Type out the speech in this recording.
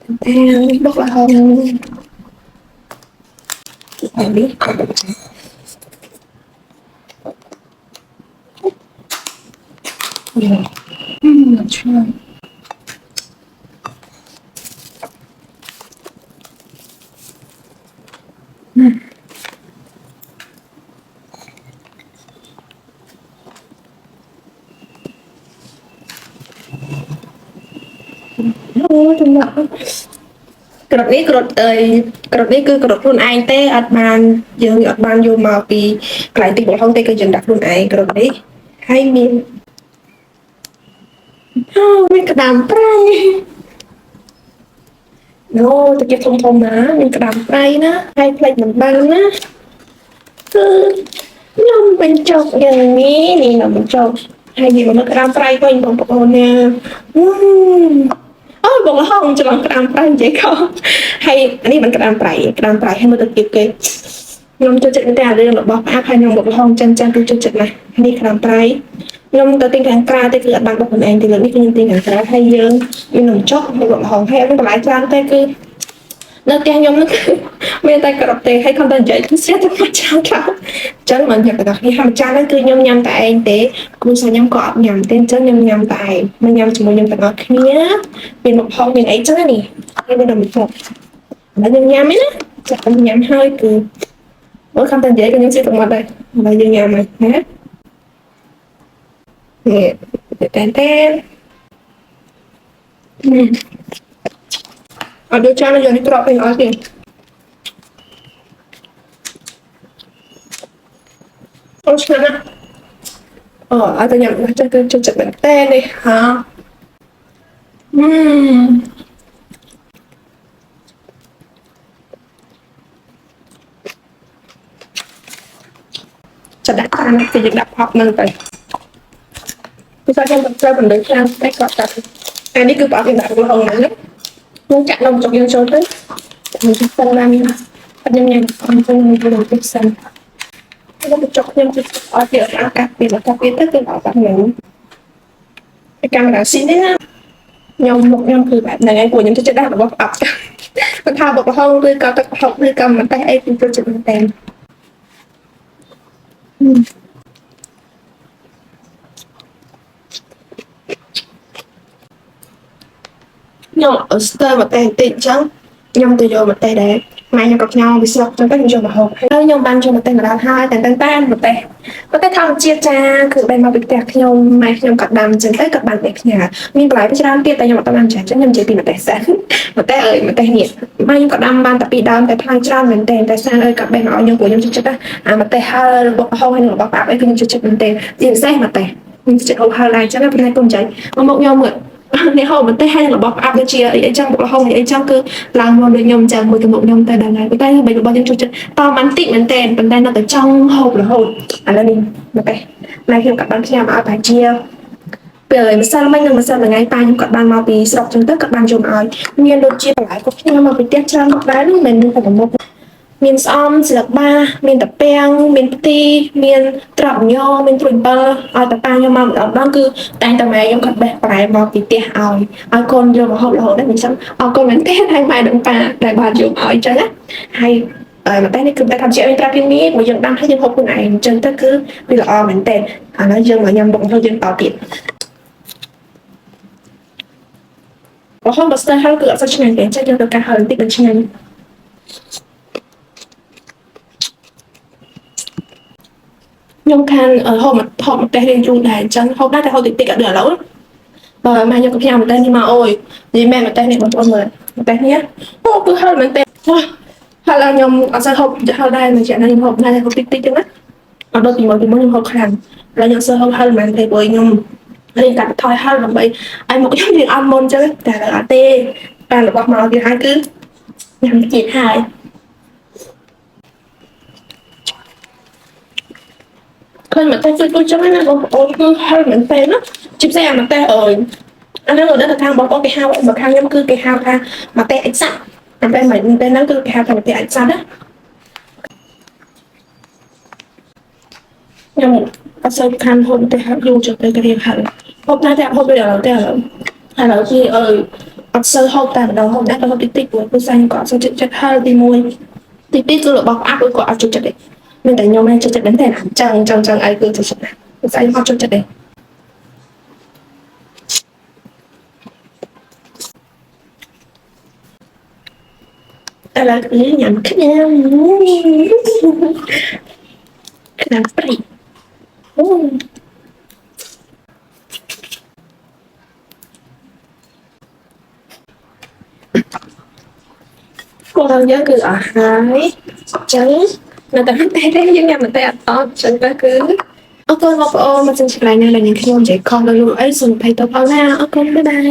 តែបុកល្ហុងនេះឆ្ងាញ់អូចំណាក់ក្រុតនេះក្រុតអើយក្រុតនេះគឺក្រុតខ្លួនឯងទេអត់បានយើងអត់បានយកមកពីកន្លែងទិញបុកល្ហុងទេគឺយើងដាក់ខ្លួនឯងក្រុតនេះហើយមានអូមានក្តាមប្រៃអូតាគៀបធំធំណាមានក្តាមប្រៃណាហើយផ្លេចមិនបានណាគឺនំបញ្ចុកយ៉ាងនេះនេះនំបញ្ចុកហើយនិយាយមកក្តាមប្រៃវិញបងប្អូនណាអូបងល្ហុងច្រឡំក្តាមប្រៃនិយាយខុសហើយនេះមិនក្តាមប្រៃក្តាមប្រៃហើយមើលទៅគៀបគេខ្ញុំចូលចិត្តមែនតើរឿងរបស់ផ្អាប់ហើយខ្ញុំបុកល្ហុងចឹងចឹងគឺចូលចិត្តណាស់នេះក្តាមប្រៃខ្ញុំទៅទិញខាងក្រៅទេគឺអត់បានបុកខ្លួនឯងទេលើកនេះគឺខ្ញុំទិញខាងក្រៅហើយយើងមាននំចុកមានបុកល្ហុងហើយអត់មានបន្លែច្រើនទេគឺនៅផ្ទះខ្ញុំនោះគឺមានតែក្របទេហើយខំតែនិយាយគឺស្រាប់តែមកច្រើនខ្លះអញ្ចឹងមិនញ៉ាំទាំងអស់គ្នាហើយម្ចាស់ហ្នឹងគឺខ្ញុំញ៉ាំតែឯងទេគ្រូសាខ្ញុំក៏អត់ញ៉ាំទេអញ្ចឹងខ្ញុំញ៉ាំតែឯងមកញ៉ាំជាមួយខ្ញុំទាំងអស់គ្នាមានបុកហុងមានអីចឹងនេះហើយមាននំចុកឥឡូវខ្ញុំញ៉ាំឯណាចាក់ខ្ញុំញ៉ាំហើយគឺអូខំតែនិយាយក៏ខ្ញុំស៊ីទឹកមាត់ដែរឥឡូវយើងញ៉ាំហើយណានេះតែតែអត់ដូចចានយកនេះក្របពេញអស់ទេអូឆ្ងាញ់ណាស់អូអត់ទៅញ៉ាំចេះគឺចូលចិត្តមែនតើនេះហាអឺចាដាក់តាមគឺយើងដាក់ផប់នឹងទៅពីសាខ្ញុំត្រូវបណ្ដឹងខ្លាំងតែគាត់កាត់អានេះគឺប្រអប់យើងដាក់ល្ហុងហ្នឹងខ្ញុំចាក់នំចុកយើងចូលទៅខ្ញុំសិនឡើងខ្ញុំញ៉ាំអត់ទៅខ្ញុំទៅសិនខ្ញុំចុកខ្ញុំគឺអត់វាអាកាសពីអាកាសពីទៅគឺអត់បាត់ហ្នឹងកាមេរ៉ាស៊ីនេះណាខ្ញុំមុខខ្ញុំគឺបែបហ្នឹងឯងព្រោះខ្ញុំចូលចិត្តដាក់របស់ប្រអប់គាត់ថាបុកល្ហុងឬក៏ទឹកប្រហុកឬក៏ម្ទេសអីគឺចូលចិត្តមែនតើខ្ញុំស្ទើរម្ទេសបន្តិចអញ្ចឹងខ្ញុំទៅយកម្ទេសដែរម៉ែខ្ញុំក៏ផ្ញើពីស្រុកចឹងទៅខ្ញុំយកមកហូបហើយខ្ញុំបានយកម្ទេសម្ដងហើយតែតែតែម្ទេសម្ទេសធម្មជាតិចាគឺបែរមកពីផ្ទះខ្ញុំម៉ែខ្ញុំក៏ដាំចឹងទៅក៏បានតែផ្ញើមានបន្លែច្រើនទៀតតែខ្ញុំអត់បានចាចឹងខ្ញុំនិយាយពីម្ទេសសិនម្ទេសអើយម្ទេសនេះម៉ែខ្ញុំក៏ដាំបានតែពីរដើមតែផ្លែច្រើនមែនទែនតែសានអើយក៏បេះមកឲ្យខ្ញុំព្រោះខ្ញុំចូលចិត្តអាម្ទេសហឹររបស់ហុងហើយនឹងរបស់ប៉ាប់អីគឺខ្ញុំចូលចិត្តមែនទែនជាពិសេសម្ទេសខ្ញុំចូលចិត្តហូបហឹរដែរចឹងប៉ុន្តែគុំចៃមកមកខ្ញុំមើលនេះហូបម្ទេសហើយនឹងរបស់ផ្អាប់ដូចជាអីអីចឹងបុកល្ហុងអីអីចឹងគឺឡើងមកដូចខ្ញុំចឹងមួយទៅមុខខ្ញុំទៅដល់ហើយប៉ុន្តែបីរបស់ខ្ញុំចូលចិត្តតបានតិចមែនទែនប៉ុន្តែនៅតែចង់ហូបរហូតឥឡូវនេះម្ទេសម៉ែខ្ញុំក៏បានផ្ញើមកឲ្យប្រហែលជាពេលម្សិលមិញនិងម្សិលមួយថ្ងៃប៉ាខ្ញុំក៏បានមកពីស្រុកចឹងទៅក៏បានយកមកឲ្យមានដូចជាបន្លែក៏ផ្ញើមកពីផ្ទះច្រើនមកដែរនោះមិនមែនតែមុខមានស្អំស្លឹកបាមានតាពាំងមានផ្ទីមានត្រប់ញមានត្រួយអំពិលឲ្យតាប៉ាខ្ញុំមកម្ដងម្ដងគឺតែងតែម៉ែខ្ញុំគាត់បេះប្រែមកពីផ្ទះឲ្យឲ្យកូនយកមកហូបរហូតដែរអញ្ចឹងអរគុណមែនទែនហើយម៉ែនិងប៉ាដែលបានយកមកឲ្យអញ្ចឹងណាហើយអឺតែនេះគឺតែធម្មជាតិមានប្រាប់យើងនេះព្រោះយើងដាំហើយយើងហូបខ្លួនឯងអញ្ចឹងទៅគឺវាល្អមែនទែនឥឡូវយើងមកញ៉ាំបុកហើយយើងតទៀតរហូតដល់ស្ទើរហើយគឺអត់សូវឆ្ងាញ់ទេអញ្ចឹងយើងត្រូវការហើយបន្តិចមិនឆ្ងាញ់ខ្ញុំខានហូបមកហូបម្ទេសរៀងយូរដែរអញ្ចឹងហូបដែរតែហូបតិចតិចអត់ដល់ឥឡូវបើម៉ែខ្ញុំក៏ផ្ញើម្ទេសនេះមកអូយនិយាយមែនម្ទេសនេះបងប្អូនមើលម្ទេសនេះអូគឺហឹរមែនទេហើយឡើងខ្ញុំអត់សូវហូបហឹរដែរមួយរយៈនេះខ្ញុំហូបដែរហូបតិចតិចចឹងណាអត់ដូចពីមុនពីមុនខ្ញុំហូបខ្លាំងឥឡូវខ្ញុំសូវហូបហឹរមែនទេព្រោះខ្ញុំរៀនកាត់បន្ថយហឹរដើម្បីឲ្យមុខខ្ញុំរៀងអត់មុនចឹងតែឥឡូវអត់ទេបានរបស់មកទៀតហើយគឺញ៉ាំជាតិហើយឃើញម្ទេសជួយជួយចឹងណាបងប្អូនគឺហឹរមែនទេណាជាពិសេសអាម្ទេសអើយអាហ្នឹងនៅខាងបងប្អូនគេហៅមកខាងខ្ញុំគឺគេហៅថាម្ទេសអិចសាក់ម្ទេសមិនម្ទេសហ្នឹងគឺគេហៅថាម្ទេសអិចសាក់ណាខ្ញុំអត់សូវខានហូបម្ទេសហឹរយូរចឹងទៅគេរៀងហឹរហូបដែរតែហូបដូចឥឡូវទេឥឡូវឥឡូវគឺអើយ អត់សូវហូបតែម្ដងហូបដែរតែហូបតិចតិចព្រោះគ្រួសារខ្ញុំក៏អត់សូវចិត្តចិត្តហឹរទី1ទី2គឺរបស់ផ្អាប់គឺគាត់អត់ចូលចិត្តទេមានតែខ្ញុំឯងចូលចិត្តមែនទេអញ្ចឹងអញ្ចឹងអញ្ចឹងអីគឺចូលចិត្តណាស់គ្រួសារខ្ញុំអត់ចូលចិត្តទេឥឡូវគឺញ៉ាំក្តាមក្តាមព្រៃអូគោលដៅយើងគឺអស់ហើយអញ្ចឹងនៅតែទេទេយើងញ៉ាំតែអត់អត់អញ្ចឹងទៅគឺអរគុណបងប្អូនមកសិនឆ្លៃណាដែលនាងខ្ញុំនិយាយខុសលើលោកអីសូមអភ័យទោសផងណាអរគុណ bye bye.